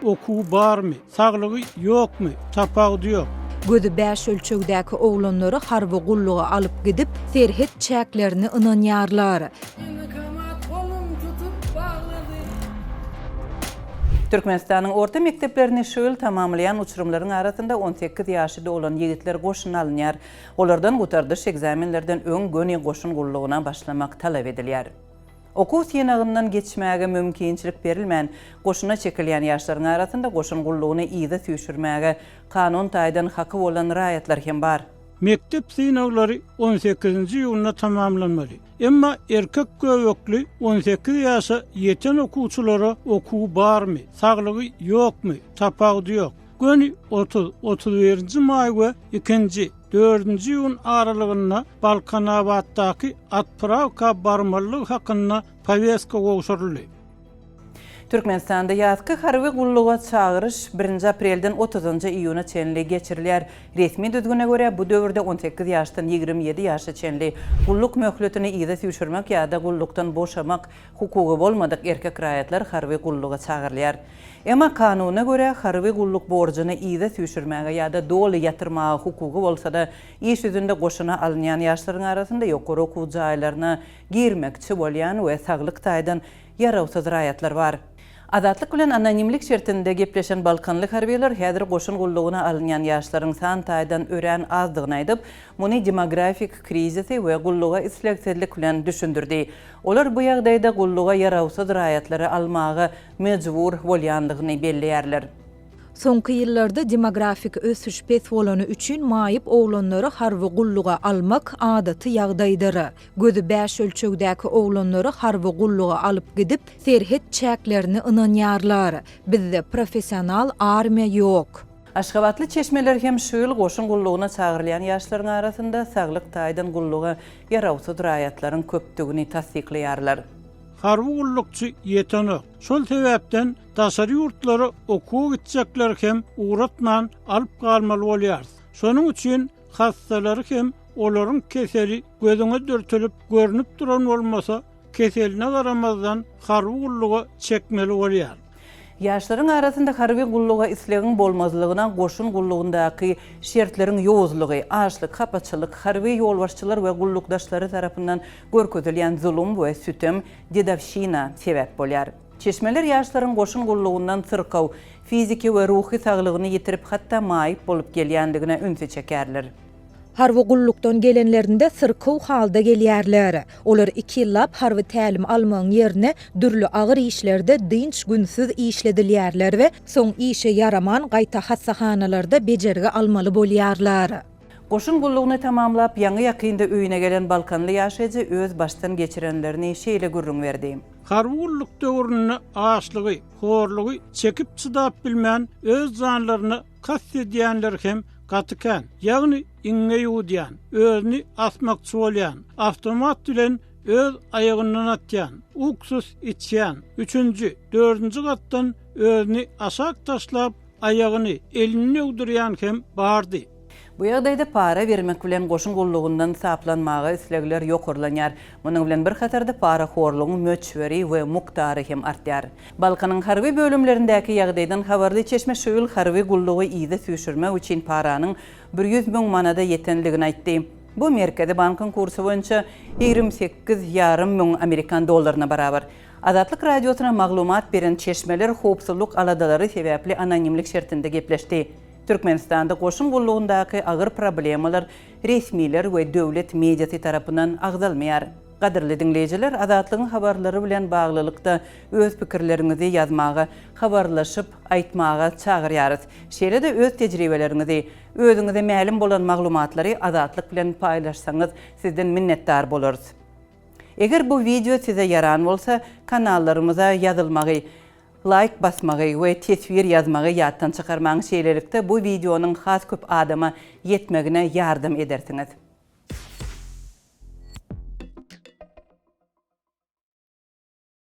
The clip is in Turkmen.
Okuwy barmy, saglygy ýokmy, tapawudy ýok. Gözi bäş ölçegdäki oglanlary harby gulluga alyp gidip, serhet çäklerini ynanýarlar. Bankomat golum tutup baglady. Türkmenistanyň orta mekdeplerini şu ýyl tamamlaýan uçurymlaryň arasynda 18 ýaşy dolan ýigitler goşuna alynýar. Olardan gutardyş ekzamenlerden öň göni goşun gullugyna başlamak talap edilýär. Okuw synagyndan geçmäge mümkinçilik berilmän, goşuna çekilýän ýaşlaryň arasynda goşun gullugyny yza süýşürmäge kanun taýdan haky bolan raýatlar hem bar. Mekdep synaglary on sekizinji iýunda tamamlanmaly. Emma erkek göbekli 18 ýaşa ýeten okuwçylara okuwy barmy, saglygy ýokmy, tapawudy ýok. Göni 30, 31-nji maý we ikinji, dördünji iýun aralygynda Balkanabatdaky otprawka barmalydygy hakynda poweska gowşuryldy. Türkmenistanda ýazky harby gulluga çagyryş birinji aprelden otuzynjy iýuna çenli geçirilýär. Resmi düzgüne görä, bu döwürde 18 ýaşdan 27 ýaşa çenli gulluk möhletini yza süýşürmek ýa-da gullukdan boşamak hukugy bolmadyk erkek raýatlar harby gulluga çagyrylýar. Emma kanuna görä, harby gulluk borjuny yza süýşürmäge ýa-da doly ýatyrmaga hukugy bolsa-da, iş ýüzünde goşuna alynýan ýaşlaryň arasynda ýokary okuw jaýlaryna girmekçi bolýan we saglyk taýdan ýarawsyz raýatlar bar. Azatlyk bilen anonimlik şertinde gepleşen balkanly harbylar häzir goşun gullugyna alynýan ýaşlaryň san taýdan örän azdygyny aýdyp, muny demografik krizisi we gulluga islegsizlik bilen düşündirdi. Olar bu ýagdaýda gulluga ýarawsyz raýatlary almaga mejbur bolýandygyny belleýärler. Soňky ýyllarda demografik ösüş pes bolany üçin maýyp oglanlary harby gulluga almak adaty ýagdaýdyr. Gözi bäş ölçegdäki oglanlary harby gulluga alyp gidip, serhet çäklerini ynanýarlar. Bizde professional armiýa ýok. Aşgabatly çeşmeler hem şu ýyl goşun gullugyna çagyrylýan ýaşlaryň arasynda saglyk taýdan gulluga ýarawsyz raýatlaryň köpdügini tassyklaýarlar. Harby gullukçy ýetenok. Şol sebäpden daşary ýurtlara okuwa gitjekleri hem ugratman alyp galmaly bolýarys. Şonuň üçin hassalary hem olaryň keseli gözüňe dürtülip görnüp duran bolmasa, keseline garamazdan harby gulluga çekmeli bolýar. Ýaşlaryň arasynda harby gulluga islegiň bolmazlygyna goşun gullugyndaky şertleriň ýowuzlygy, açlyk, hapaçylyk, harby ýolbaşçylar we gullukdaşlary tarapyndan görkezilýän zulum we sütem, dedowşina, sebäp bolýar. Çeşmeler ýaşlaryň goşun gullugyndan syrkaw, fiziki we ruhy saglygyny ýitirip, hatda maýyp bolup gelýändigine ünsi çekerler. Harby gullukdan gelenlerinde syrkaw halda gelýärler. Olar iki ýyllap harby tälim almagyň ýerine dürli agyr işlerde dynç günsüz işledilýärler we soň işe ýaraman gaýta hassahanalarda bejergi almaly bolýarlar. Goşun gullugyny tamamlap, ýaňy-ýakynda öýüne gelen balkanly ýaşaýjy öz başdan geçirenlerini şeýle gürrüň berdi. Harby gulluk döwründe açlygy, horlugy çekip-çydap bilmän öz janlaryna kast edýänler hem gaty kän. Ýagny iňňe ýuwudýan, özüni asmakçy bolýan, awtomat bilen öz aýagyndan atýan, uksus içýän, üçünji, dördünji gatdan özüni aşak taşlap, aýagyny, elini döwdürýän hem bardy. Bu ýagdaýda para bermek bilen goşun gullugyndan saplanmaga islegler ýokarlanýar. Munuň bilen bir hatarda parahorlugyň möçberi we mukdary hem artýar. Balkanyň harby bölümlerindäki ýagdaýdan habarly çeşme şu ýyl harby gullugy yza süýşürmek üçin paranyň 100 müň manada ýetendigini aýtdy. Bu Merkezi bankyň kursy boýunça 28 ýarym müň amerikan dollaryna barabar. Azatlyk Radiosyna maglumat beren çeşmeler howpsuzlyk aladalary sebäpli anonimlik şertinde gepleşdi. Türkmenistanda goşun gullugyndaky agyr problemalar resmiler we döwlet mediasy tarapyndan agzalmaýar. Gadyrly diňleýjiler, Azatlygyň habarlary bilen baglylykda öz pikirleriňizi ýazmaga, habarlaşyp, aýtmaga çagyrýarys. Şeýle-de öz tejribeleriňizi, özüňize mälim bolan maglumatlary Azatlyk bilen paýlaşsaňyz sizden minnetdar bolarys. Eger bu wideo size ýaran bolsa, kanallarymyza ýazylmagy, Laýk basmagy we teswir ýazmagy ýatdan çykarmaň şeýlelikde bu wideonyň has köp adama ýetmegine ýardam edersiňiz.